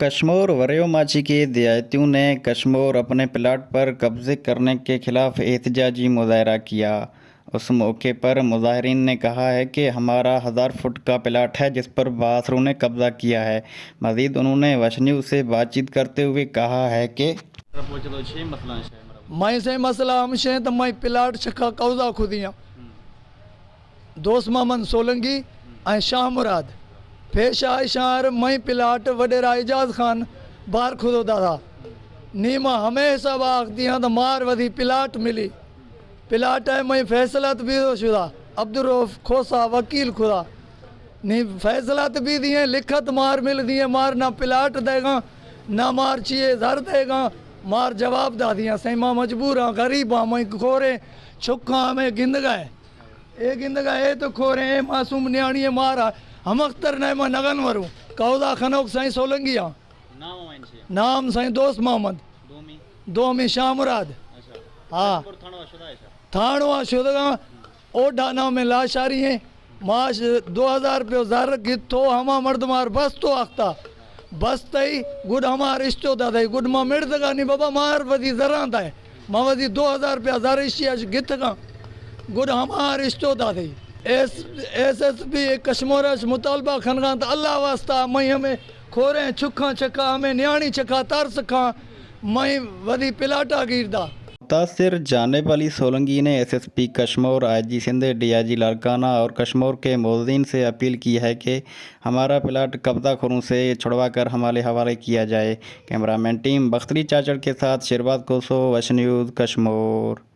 کشمور وریو ماچی کے دیہاتیوں نے کشمور اپنے پلاٹ پر قبضے کرنے کے خلاف احتجاجی مظاہرہ کیا۔ اس موقع پر مظاہرین نے کہا ہے کہ ہمارا ہزار فٹ کا پلاٹ ہے جس پر باسروں نے قبضہ کیا ہے۔ مزید انہوں نے وش نیوز سے بات چیت کرتے ہوئے کہا ہے کہ مئے سے مسئلہ ہمشیں تو مئے پلاٹ چکا قبضہ کھدیاں۔ دوست محمد سولنگی ۽ شاہ مراد۔ پیش آئے شاعر مئیں پلاٹ وڈیرا اعجاز خان بار کھدو دادا۔ نی ما ہمے حساب آخ دیاں تو مار ودی پلاٹ ملی۔ پلاٹ ہے مئیں فیصلہ تو بیدو شدا۔ عبدالرؤف کھوسا وکیل کھدا۔ نی فیصلہ تو بی دیئے، لکھت مار مل دیئے، مار نہ پلاٹ دے گا، نہ مار چیئے زر دے گا۔ مار جواب دا دیاں، سئیں ما مجبور ہاں، غریب ہاں، مئیں کھورے چکاں ہمیں گندگا ہے۔ اے گندگا اے تو کھوریں، اے معصوم نیاڑی اے، مارا ہمختر نہ ما نگن وروں۔ قبضہ خنوک سائیں سولنگی آں۔ نام ہمائن چی؟ نام سائیں دوست محمد۔ دومی؟ دومی شاہ مراد۔ اچھا۔ ہاں۔ پر تھانو شدہ ہے شاہ؟ تھانو شدگاں۔ او ڈانا میں لاشاری ہیں۔ ماش دو ہزار روپے زر گتو ہما مردمار بستو آختا۔ بستئی گڈ ہما رشتو دادئی گڈ ما مڑدگانی بابا مار وزی زراں دائے۔ ما وزی دو ہزار روپیہ زر اشی اش گتگاں۔ گڈ ہما رشتو دادئی۔ S, S S P Kashmore اش مطالبہ کنگاں تو اللہ واسطہ مئی ہمیں کھوریں چکاں چکا ہمیں نیانی چکا ترس کھاں مئی وزی پلاٹا گیر دا۔ متاثر جانب علی سولنگی نے S S P Kashmore, I G Sindh, D I G Larkana اور کشمور کے موذین سے اپیل کی ہے کہ ہمارا پلاٹ قبضہ خوروں سے چھڑوا کر ہمارے حوالے کیا جائے۔ کیمرہ مین ٹیم بختری چاچڑ کے ساتھ شیرباز کوسو، وش نیوز، کشمور۔